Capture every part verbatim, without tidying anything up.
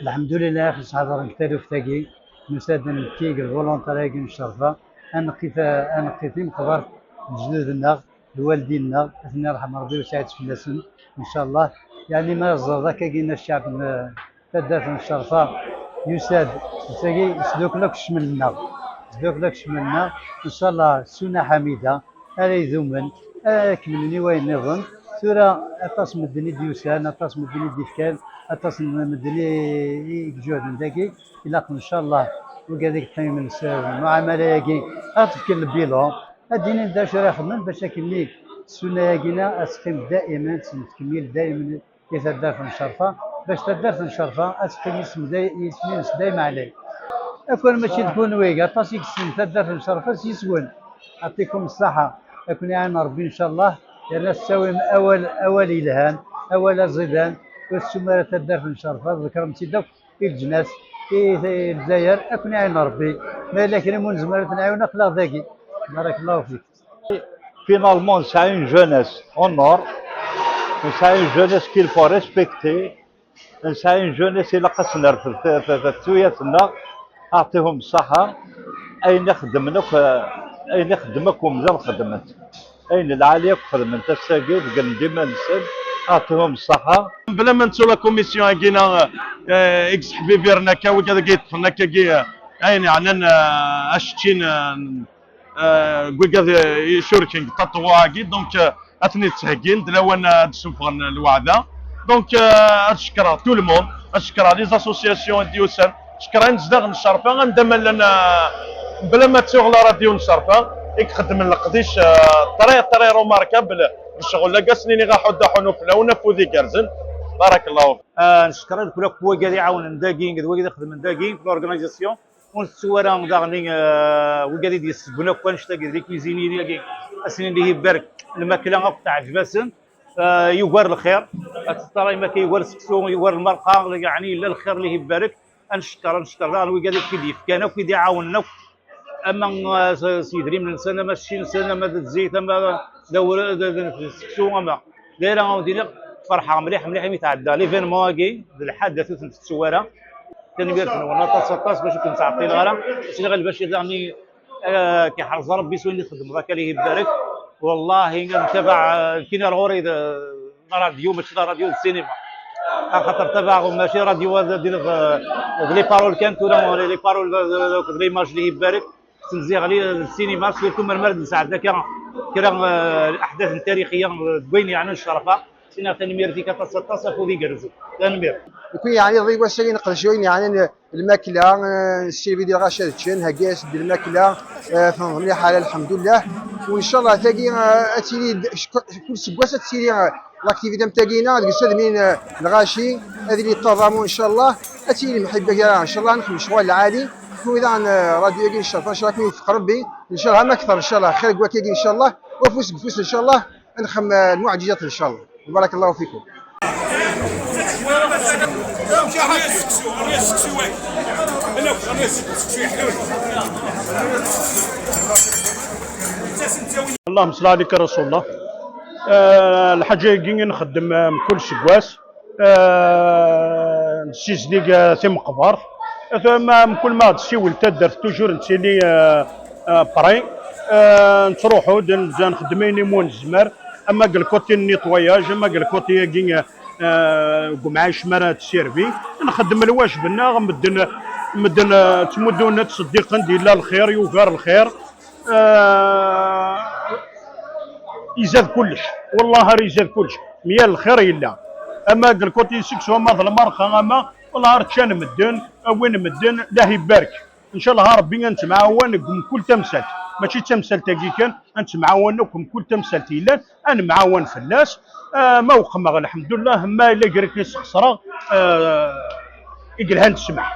Lḥemdulilah, ixṣṣ ḥeḍren deg taluft-agi, nusa-d nekki deg lvolontaire-agi n ccerfa, ad neqqit, ad neqqit timeqbert n lejdud-nneɣ, lwaldin-nneɣ, ad ten-yerḥem Rebbi u yesɛid fell-asen, ncallah. Yeɛni ma ẓẓaḍ akkagi n ccɛeb n taddart n ccerfa, yusa-d, d tagi, sdukkel akk ccmel-nneɣ, sdukkel akk ccmel-nneɣ, ncallah, ssuna ḥamida, ara idumen, ara kemmlen i wayen nniḍen. Tura aṭas n medden i d-yusan, aṭas n medden i d-ifkan, aṭas n medden i, i iǧuhden dagi. Ilaq, ncallah, wigad i yeqqimen s lmuɛamala-agi, ad d-fken lbilan, ad d-inin d acu ara xedmen bac akken ssuna-agi-na ad teqqim daimen, ad tettkemmil daimen i taddart n ccerfa, bac taddart n ccerfa ad teqqim isem day-, isem-ines dayem ɛlay. Akk mačči d kunwi, aṭas i yessnen taddart n ccerfa s yis-wen. Ɛṭikum ṣṣaḥa, ad ken-iɛin Rebbi ncallah, yerna tettawim awal, awal yelhan, awal aẓidan, ur tettum ara taddart n ccerfa, tḍekrem-tt-id akk i leǧnas, i, i Lezzayer, ad ken-iɛin Rebbi. Ma yella kra umi nezmer ad t-nɛiwen, aql-aɣ dagi. Barakallahu fik. Finalement, nesɛa une jeunesse en or, nesɛa une jeunesse qu'il faut respecter, nesɛa une jeunesse ilaq ad s-nerfed t-, t-, t-, tuyat-nneɣ, aɛṭihum ṣṣaḥa, ayen i xeddmen akk, ayen i xeddmen akk umdan xedmen-t. Ayen lɛali akk xedmen-t ass-agi, beggnen-d iman-nsen, aɛṭihum ṣṣaḥa. Bla ma nettu la commission-agi-na, eh, i yesseḥbibiren akka, wigad i yeṭṭfen akkagi, eh, ayen yeɛnan, eh, acečči n, eh, deg wigad, eh, icurken deg Tatoua-agi, donc, eh, ad ten-id-ttheggin, d lawan, eh, ad d-ssunfɣen lweɛda. Donc, eh, ad cekkreɣ tout le monde, ad cekkreɣ les associations i d-yusan, cekkreɣ inezdaɣ n Ccerfa, anda ma llan, eh, bla ma ttuɣ la radio n Ccerfa, i ixeddmen leqdic, eh, très, très remarquable, ccɣel-agi, ad sen-iniɣ aḥuddu aḥunu fell-awen, afud igerrzen. Barakallahu. Eh, neccekker ad kul akk wigad iɛawnen dagi, d wigad ixedmen dagi, l'organisation. Ur ntettu ara daɣen, eh, wigad i d-yesseggun akk annect-agi d les cuisiniers-agi, ad sen-nini ibarek, lmakla akk teɛǧeb-asen, eh, yugar lxir, ad teṭṭalayem akka yugar seksu, yugar lmerqa, yeɛni yella lxir lih ibarek, ad ncekker, ad ncekker daɣen wigad i d-yefkan akk, i d-iɛawnen akk, ama, eh, s, s yidrimen-nsen, ama s cci-nsen, ama d zzit, ama d awra-, d, d, d seksu, ama. Dayra, ad wen-d-iniɣ, ferḥeɣ mliḥ, mliḥ imi tɛedda l'événement-agi, d lḥadat ur ten-tettu ara. Tanemmirt-nwen aṭas, aṭas, bac ur ken-ttɛeṭṭileɣ ara. Sliɣ a Lbacir daɣen, eh, k-iḥrez Rebbi s wayen i txeddmeḍ akka, lih ibarek. Wallahi, ad ntabaɛ, eh, kkin ar ɣur-i d, d ṛadyu, mačči d ṛadyu, d sinima. Axaṭer tabaɛeɣ, mačči ṛadyu, ad d-iniḍ, eh, d les paroles kan, tura les paroles, d, d, d, d l'image, lih ibarek. Tenziɣ li-, lsinima, surtout melmi ara d-nesɛedda akka kra, eh, aḥdaten tarixiya, eh, deg wayen yeɛnan ccerfa. Sinaɣ tanemmirt-ik aṭas, aṭas, afud igerrzen. Tanemmirt. Nekkni yeɛni ḍi wass-agi neqdec wayen yeɛnan lmakla, eh, nessirvi-d i lɣaci ad ččen, heggi-as-d lmakla, eh, tenḍem liḥala, lḥemdullah. Wa ncallah tagi, eh, ad tili d-, cku-, kul seggas ad tili, eh, l'activité am tagi-ina, deg usadmin, eh, lɣaci, ad ili ṭṭaḍamu, ncallah, ad tili lemḥibba gar-aɣ, ncallah, ad nexdem ccɣel lɛali, kunwi daɣen, eh, ṛadyu-agi n Ccerfa, ncallah, ad ken-iweffiq Rebbi, ncallah, am akteṛ, ncallah, xir deg wakka-agi, ncallah, u afus deg ufus, ncallah, ad nexdem, eh, lmuɛǧiǧat, ncallah. Barakallahu fikum. اللهم صل عليك رسول الله. آه، الحاجة يجي نخدم، آه، من كل سكواس. آه، نسيزنيك، آه، ثم قبار. ثم من كل ما تسيول تدر توجور نتسيني، آه، آه، بري. آه، نتروحو دن-، نخدمين يمون الزمر. اما قال كوتي النيطواياج، اما قال كوتي يجي، آه، قمعاش مرات سيرفي. نخدم الواجب لنا، مدن، مدن، آه، تمدون تصديقا دي لا الخير يوغر الخير. آه، يزاد كلش، والله راه يزاد كلش، ميال الخير يلا. اما قال كوتي سكسو، اما ظلم ارخا، اما والله راه تشان مدن، اوين مدن، الله يبارك. ان شاء الله ربي نتمعاون من كل تمثال، ماشي تمثال تاكي كان، نتمعاون من كل تمثال تيلان، نمعاون فلاس. آه، ما وقمغ الحمد لله، ما الا قريت لي سخسرة، آه، يقلها نتسمع.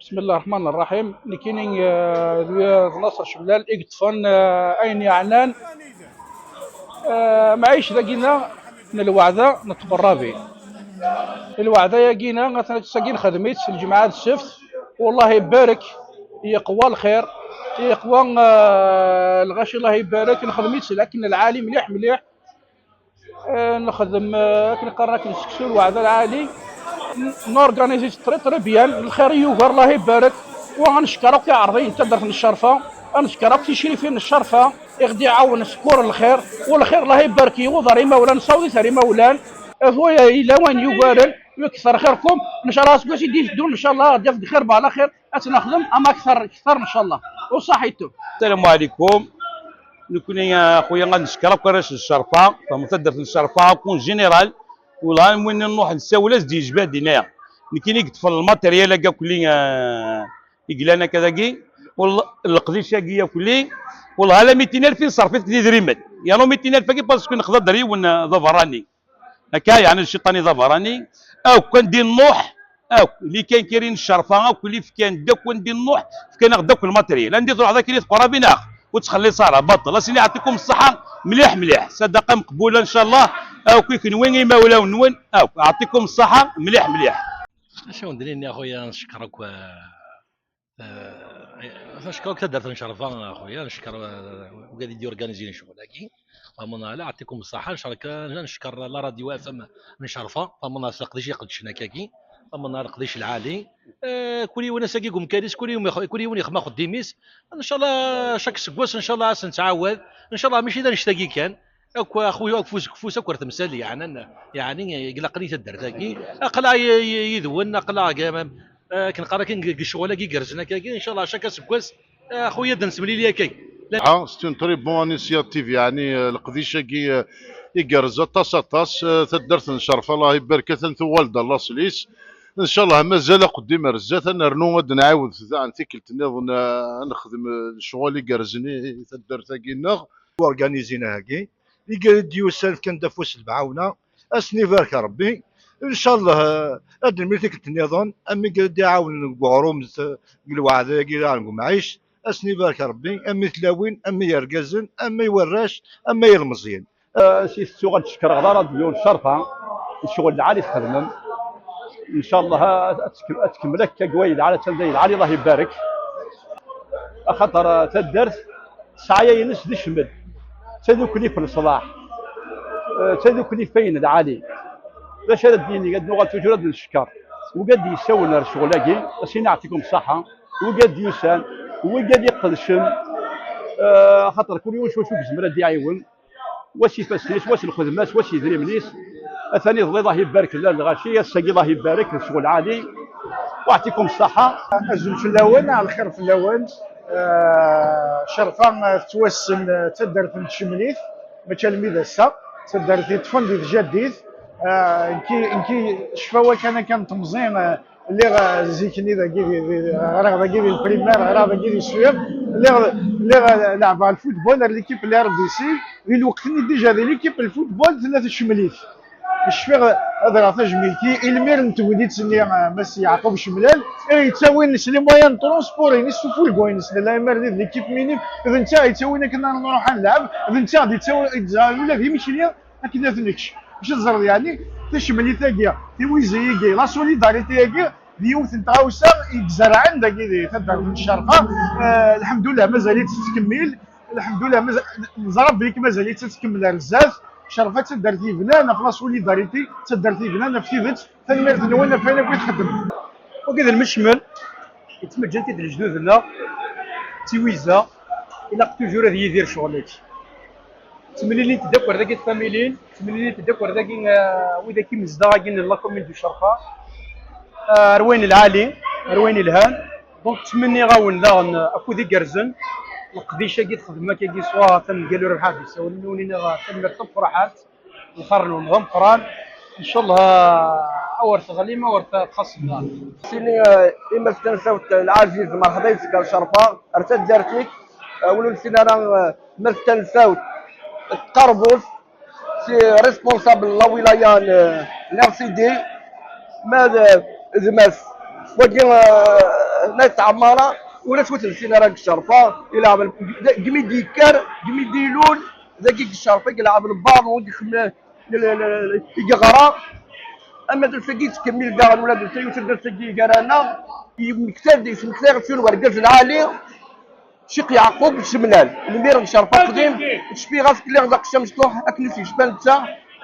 بسم الله الرحمن الرحيم. نكيني، آه، ذو ناصر شبلال، إقطفن، آه، أين يعنان. آه، معيش ذاقينا، نلوعذا، نتبرابي. الوعذا ياقينا، غتنا تساقين خدميت الجمعة السبت. والله يبارك، يقوى الخير. Iqwa, eh, lɣaci, Allah ibarek, nexdem-itt akken lɛali mliḥ mliḥ. Eh, nexdem, eh, akken qqaren, akken seksu lweɛda lɛali. N-, norganizi-tt très très bien. Lxir yugar, Allah ibarek. Wa ad neckeṛ akk iɛerḍiyen n taddart n Ccerfa, ad neckeṛ akk ticrifin n Ccerfa i ɣ-d-iɛawnen skud lxir. U lxir, Allah ibarek, yiwuḍ ar imawlan, nessaweḍ-it ar imawlan. Ɣef waya yella wayen yugaren, u kter xirkum. Ncallah aseggas i d-iteddun, ncallah ad d-yaf lxir, bala xir. Ad tt-nexdem ama kter kter, ncallah. U ṣaḥitu. Ssalamu ɛlikum. Nekni, a xuya, ad neckeṛ akk arrac n Ccerfa, taddart n Ccerfa akk en général. Wellah, am win nnuḥ nessawel-as-d yejba dinna. Nekni i yeṭṭfen lmateryal-agi akk-lli, eh, i yellan akka dagi. Wellah, leqdic-agi akk-lli. Wellah, ala mitin alef i nṣerref-it d idrimen. Yernu mitin alef-agi parce que nexḍa-d ar yiwen, eh, d aberrani. Akka, yeɛni, lciṭan-i d aberrani. Akk anda i nruḥ, akk les quincailleries n Ccerfa, akk les fkan-d, akk anda i nruḥ, fkan-aɣ-d akk lmateryal. Anda i truḥeḍ akken i teqrab i neɣ ur ttxelliṣ ara, baṭel. A sidi, yeɛṭikum ṣṣeḥḥa, mliḥ, mliḥ. Ṣṣadaqa meqbula, ncallah. Akk i kenwi, imawlan-nwen, akk, yeɛṭikum ṣṣeḥḥa, mliḥ, mliḥ. Acu i wen-d-nini, a xuya, neckeṛ akk, eh, Eh, neckeṛ akk taddart n Ccerfa, a xuya, neckeṛ, eh, wigad i d-yurganizin ccɣel-agi. Aman ala, yeɛṭikum ṣṣeḥḥa, neckeṛ, neckeṛ la radio F M n Ccerfa, aman s leqdic iqeddcen akkagi, aman leqdic lɛali. Eh, kul yiwen ass-agi deg umkan-is, kul yiwen, kul yiwen yexdem axeddim-is. Ncallah, chaque seggas, ncallah, ad s-nettɛawad. Ncallah, mačči d annect-agi kan. Akk, a xuya, akk fus deg fus, akk ar temsal, yeɛnan, yeɛni, ilaqen i taddart-agi. Aql-aɣ y-, y-, yid-wen, aql-aɣ g-, akken qqar akken, deg ccɣel-agi igerrzen akkagi, ncallah, chaque aseggas, a xuya, ad d-nettemlili akkagi. Ah, c'est une très bonne initiative, yeɛni, eh, leqdic-agi, eh, igerrez aṭas, aṭas, eh, taddart n Ccerfa, Allah ibarek, atan tuɣal-d ar laṣel-is. Ncallah, mazal aqeddim ar zdat, ad nernu, ad d-nɛiwed daɣen tikkelt nniḍen, eh, ad nexdem, eh, lecɣal igerrzen i, i taddart-agi-nneɣ. Organizin ahagi, i d-yusan fkan-d afus n lemɛawna, ad sen-ibarek Rebbi. Ncallah, eh, ad d-nmel tikkelt nniḍen, am i d-iɛawnen deg uɣrum, s-, deg lweɛda-agi, deg umɛic, ad sen-ibarek Rebbi, am i tlawin, am i yergazen, am i warrac, am i yilmeẓyen. Eh, si tettuɣ ad cekkreɣ la radio n Ccerfa, ccɣel lɛali txedmem. Ncallah ad, ad tkem-, ad tkemmel akka deg wayen lɛali, attan d ayen lɛali, Allah ibarek. Axaṭer, eh, taddart tesɛa ayen-is d ccmel, d tadukli f leṣlaḥ, eh, d tadukli f wayen lɛali. D acu ara d-yini, ad nuɣal toujours ad ncekker wigad d-yessawlen ar ccɣel-agi, ad s-ini yeɛṭikum ṣṣeḥḥa, wigad d-yusan, wigad iqedcen, eh, axaṭer kul yiwen s wacu yezmer ad d-iɛiwen. Wa s ifassen-is, wa s lxedma-s, wa s yidrimen-is. Atan iḍelli, Allah ibarek, llan lɣaci, ass-agi, Allah ibarek, d ccɣel lɛali. Yeɛṭikum ṣṣeḥḥa. Azul fell-awen, ɛla lxir fell-awen. Eh, Ccerfa, eh, tettwassen, eh, d taddart n tcemlit, mačči almi d ass-a. D taddart yeṭṭfen di tjaddit. Eh, nekki, nekki ccfawa kan akka n temẓi, eh, Lliɣ, eh, zik-nni dagi di, di, ɣriɣ dagi di lprimaire, ɣriɣ dagi di swiɣ. Lliɣ, lliɣ, eh, leɛbeɣ lfutbol ar l'équipe n la R D C. Di lweqt-nni déjà di l'équipe n lfutbol tella tcemlit. Cfiɣ ad ɣer tajmilt i, i lmir n tegnit-nni, eh, Mass Yeɛqub Cemlal, i yettawin s les moyens de transport-ines, s ufurgu-ines, nella imar di, d l'équipe minime, d netta i yettawin akken ad nruḥ ad nlɛeb, d netta i d-yettawin, i d-yeẓran ula d imekli, akken ad t-nekc. Acu teẓriḍ, yeɛni, tacemlit-agi, tiwizi-agi, la solidarité-agi, d yiwet n tɣawsa i izerɛen dagi di taddart n Ccerfa. Eh, lḥemdullah, mazal-itt tettkemmil. Lḥemdullah, mazal, neẓra belli mazal-itt tettkemmel ar zdat. Ccerfa d taddart yebnan ɣef la solidarité, d taddart yebnan ɣef tidet. Tanemmirt-nwen ɣef wayen akk i txeddmem. Wagi d lmecmel, yettmeǧǧan-t-id lejdud-nneɣ, d tiwiza, ilaq toujours ad yidir ccɣel-agi. Ttemlilint-d akk ar dagi tfamilin, ttemlilint-d akk ar dagi, eh, widak imezdaɣ-agi n la commune du Cerfa, eh, ar wayen lɛali, ar wayen ilhan. Donc, ttmenniɣ-awen daɣen, eh, akud igerrzen, leqdic-agi txedmem akkagi ṣṣwara, atan Mgal Urbaḥ ad d-isawel, nuni-nniɣ, eh, tanemmirt taferḥant, lxar-nwen d ameqqran, ncallah, eh, awer teɣlim, awer txaṣṣem daɣen. Sini, eh, i Mass Tansawt Lɛaziz, merḥba yes-k ar Ccerfa, ar taddart-ik, eh, win ur nessin ara, eh, Mass Tansawt Tqerbust, si responsable n la wilaya n, n R C D, ma d, d Mass, wagi, eh, Mass Ɛmara, ur as-ur t-nessin ara deg Ccerfa, ilɛeb, deg mi d-yekker, deg mi d-ilul, dagi deg Ccerfa, i ilɛeb lbaḍu, i ixem-, i yeɣra, ama d ass-agi yettkemmil daɣen, ula d ass-agi gar-aneɣ, yemmekta-d, yesmekta-aɣ-d yiwen wergaz lɛali, Ccix Yeɛqub Cemlal, lmir n Cerfa Qdim, ttcfiɣ-as belli d aqcic amecṭuḥ akken i s-yecfan netta.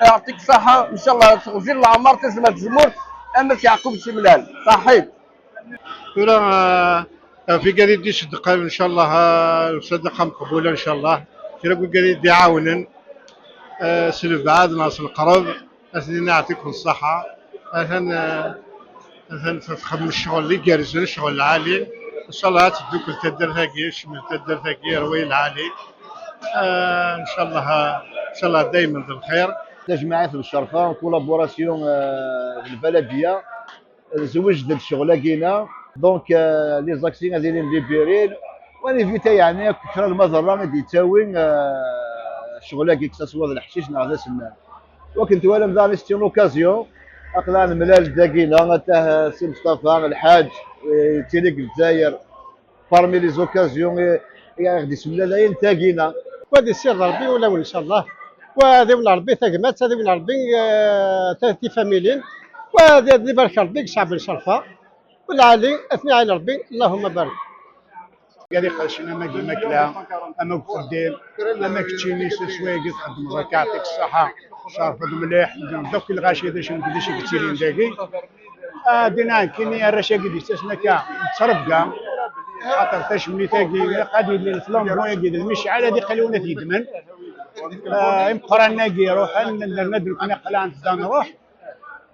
Yeɛṭik ṣṣaḥa, ncallah teɣzi n leɛmer, tazmert n tzemmurt, a Mass Yeɛqub Cemlal, ṣaḥit. Tura, ah, ɣef wigad i d-iṣeddqen, ncallah, ah, ṣṣadaqa meqbula, ncallah. Kra n wigad i d-iɛawnen, ah, s lebɛad neɣ s leqreb, ad ten-iniɣ yeɛṭikum ṣṣaḥa. Atan, ah, atan txeddmem ccɣel igerrzen, ccɣel lɛali. Ncallah ad teddukel taddart-agi, tecmel taddart-agi ar way lɛali. Ah, ncallah, ah, ncallah daymen d lxir. Tajmaɛit n Ccerfa, collaboration, ah, d lbaladiya. Nezweǧ-d ccɣel-agi-na. Donc, euh, les accès ad ilin libérés. Wa éviter yeɛni akk kra n lmaḍerra i d-yettawi, euh, ccɣel-agi, que ça soit d leḥcic neɣ d asennan. Wakken twalam daɣen, c'est une occasion. Aql-aɣ nemlal-d dagi-na, atah, euh, Si Mustafa, Lḥaǧ, euh, yettili deg Lezzayer. Parmi les occasions i, i aɣ-d-isemlalayen tagina. Wa d issir Rebbi ulawen, ncallah. Wa ad iwel Rebbi tagmat, ad iwel Rebbi, eh, ta-, tifamilin. Wa ad, ad ibarek Rebbi deg Caɛban Cerfa. Lɛali, ad ten-iɛin Rebbi, Allahumma barik. Gad iqercen ama deg lmakla, ama deg uxeddim, ama keččini s swayagi txeddmeḍ akka, yeɛṭik ṣṣaḥa, tcerfeḍ mliḥ, d akk lɣaci d acu n kullec i yettilin dagi. Ah, dina nekkini arrac-agi d-yettasn akka, nettrebga, xaṭer tacemlit-agi, ilaq ad yili leflambu-agi d lmecɛal ad iqaliwen ad t-yeddmen. Ah, imeqqranen-agi ruḥen, nerna d nekkni aql-aɣ netedda nruḥ.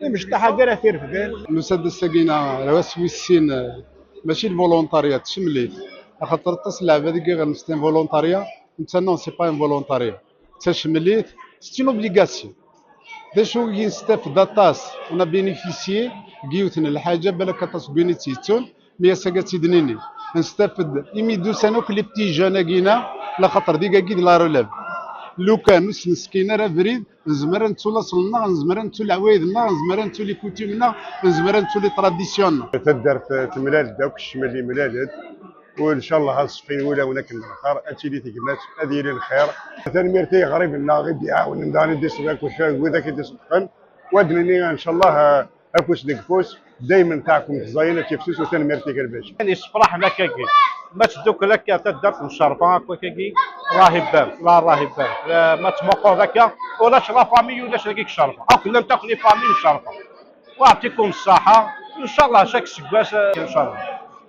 Imecṭaḥ-agi ara t-irefden. Nusa-d ass-agi-na, ar wass wis sin, eh, mačči d volontariat, d tacemlit. Axaṭer aṭas n lɛebad i iɣen c'est un volontariat, netta non, c'est pas un volontariat. D tacemlit, c'est une obligation. D acu i nestafed aṭas, on a bénéficié deg yiwet n lḥaǧa, balak aṭas n win i tt-yettun, mi ass-agi ad tt-id-nini. Nestafed imi d-usan akk les petits jeunes-agi-na, laxaṭer d igagi d la relève. Lukan ur s-neskin ara abrid, nezmer ad nettu laṣel-nneɣ, nezmer ad nettu leɛwayed-nneɣ, nezmer ad nettu les coutumes-nneɣ, nezmer ad nettu les traditions-nneɣ. Taddart, eh, temlal-d akk, ccmel yemlal-d. U ncallah ad ṣfin wulawen akken d lxir, ad tili tegmat, ad yili lxir. Tanemmirt i yiɣriben-nneɣ i d-iɛawnen daɣen, i d-iṣeddqen, wid akk i d-iṣeddqen. U ad d-nini ncallah, eh, afus deg ufus, daymen taɛkemt ẓẓayen ad tifsus, u tanemmirt i Galbac. Yessefraḥen akkagi. Ma teddukel akka taddart n Ccerfa akk akkagi, Allah ibarek, Allah, Allah ibarek. Eh, ma tmuqqureḍ akka, ulac la famille, ulac dagi deg Ccerfa. Akk llant akk les familles n Ccerfa. Wa yeɛṭikum ṣṣaḥa, ncallah chaque seggas, eh, ncallah.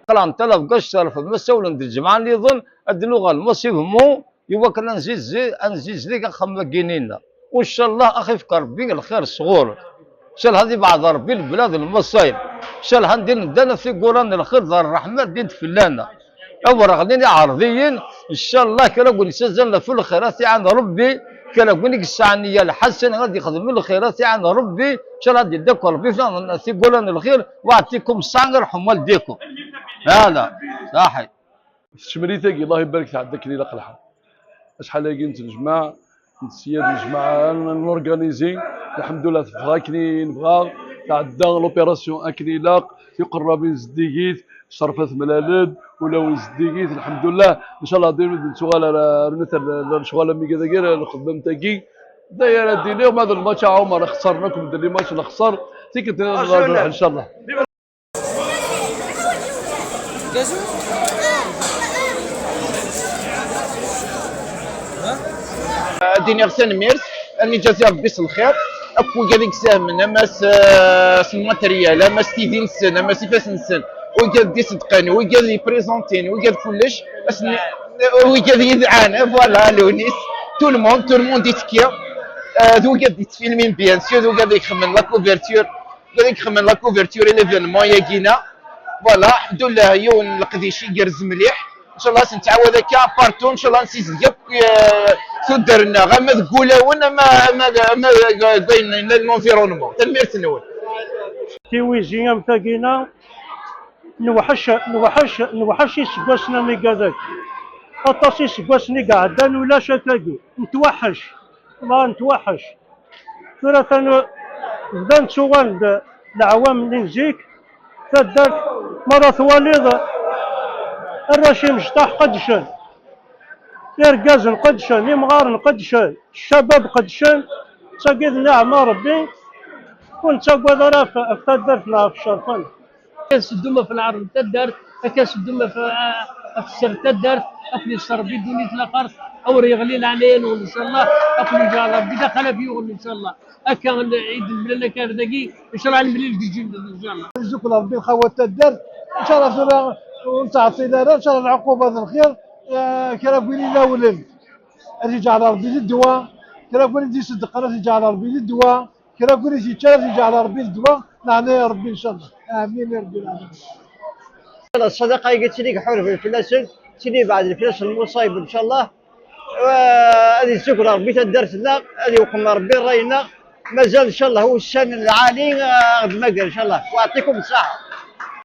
Qqlen tala deg Ccerfa, ma sawlen d lǧemɛa nniḍen, ad d-nuɣal, ma sibmu, i wakken ad nzizzi-, ad nzizdig axxam-agi-nni-nneɣ. U ncallah ad ɣ-ifk Rebbi lxir sɣur. Ncallah ad ibeɛɛed Rebbi lebla d lmaṣayeb. Ncallah anda i neddan ad tiggura n lxir d ṛṛeḥma ldint fell-aneɣ. Awer ɣlin iɛerḍiyen, ncallah kra n win yettazzalen ɣef lxir ad t-iɛan Rebbi, kra n win i yesɛan nniya lḥasana ad ixdem lxir ad t-iɛan Rebbi, ncallah ad iddakel Rebbi fell-aneɣ tiggura n lxir, wa yeɛṭikum ṣṣaḥa, irḥem waldikum. Hala, ṣaḥit. Tecmrit-agi, Allah ibarek, tɛedda akken ilaq lḥal. Acḥal-agi nettnejmaɛ, nettsyad, nejmaɛ, n-, n-, norganizi. Lḥemdullah, teffeɣ akken i nebɣa, tɛedda l'opération akken ilaq, tiqerrabin zeddigit, Ccerfa temlal-d, ulawen zeddigit, lḥemdullah. Ncallah, dayem ad nettuɣal ar, ar, ar, ar lecɣal am wigad-agi, ar lxedmam-tagi. D aya ara d-iniɣ, ma d lmatch a Ɛumer, xeṣren akk medden lmatch, nexṣer. Tikkelt nniḍen ad nruḥ, ncallah. Ad d-iniɣ tanemmirt, ad nǧazi Rebbi s lxir, akk wigad i yessahmen, ama s, s lmateryal, ama s tidi-nsen, ama s ifassen-nsen, wigad d-iṣeddqen, wigad d-iprizantin, wigad kullec, ass-n-, wigad yedɛan, voilà, lewnis, tout le monde, tout le monde ittekki, eh, d wigad d-ittfilmin, bien sûr, d wigad i ixemmen la couverture, wigad i ixemmen la couverture i l'événement-yagi-na. Voilà, ḥemdullah, yiwen n leqdic igerrez mliḥ. Ncallah ad s-nettɛawad akka partout, ncallah ad nessizdig akk, eh, tuddar-nneɣ, ama deg wulawen, ama, ama, ama deg wayen yellan l'environnement. Tanemmirt-nwen. Tiwizi am tagina, newḥec, newḥec, newḥec iseggasen am igad-agi. Aṭas iseggasen i iɛeddan ulac akkagi. Netweḥḥec. Wallah netweḥḥec. Tura atan bdan ttuɣal-d leɛwam-nni n zik, taddart, mi ara twaliḍ arrac imecṭaḥ qeddcen, irgazen qeddcen, imɣaren qeddcen, ccabab qeddcen, d tagi d nneɛma n Rebbi, ur nettagad ara ɣef, ɣef taddart neɣ ɣef ccerf-nneɣ. Akka nseddum ɣef lɛerḍ n taddart, akka nseddum ɣef, ah, Afser taddart, ad ken-yesser Rebbi ddunit laxert, awer yeɣli leɛnaya-nwen, ncallah, ad ken-yeǧɛel Rebbi d axalaf yuɣen, ncallah. Akka n-, i d-nemlal akka ar dagi, ncallah ad nemlil deg lǧennet, ncallah. Nzukkel Rebbi lxawat taddart, ncallah tura ur nettɛeṭṭil ara, ncallah lɛuquba d lxir, eh, kra n win inawlen, ad yeǧɛel Rebbi d ddwa, kra n win i d-iṣeddqen, ad yeǧɛel Rebbi d ddwa, kra n win i t-yeččan, ad yeǧɛel Rebbi d ddwa, leɛnaya Rebbi, ncallah. Amin ya Rebbi lɛalamin. Ṣṣadaqa-agi ttili ḥurben fell-asen, ttili beɛden fell-asen lmuṣayeb, ncallah. Wa-, ad yezzuger Rebbi taddart-nneɣ, ad yewqem Rebbi ṛṛay-nneɣ. Mazal, ncallah, ussan lɛali, ah, ad d-mager, ncallah. Wa ɛṭikum ṣṣaḥa.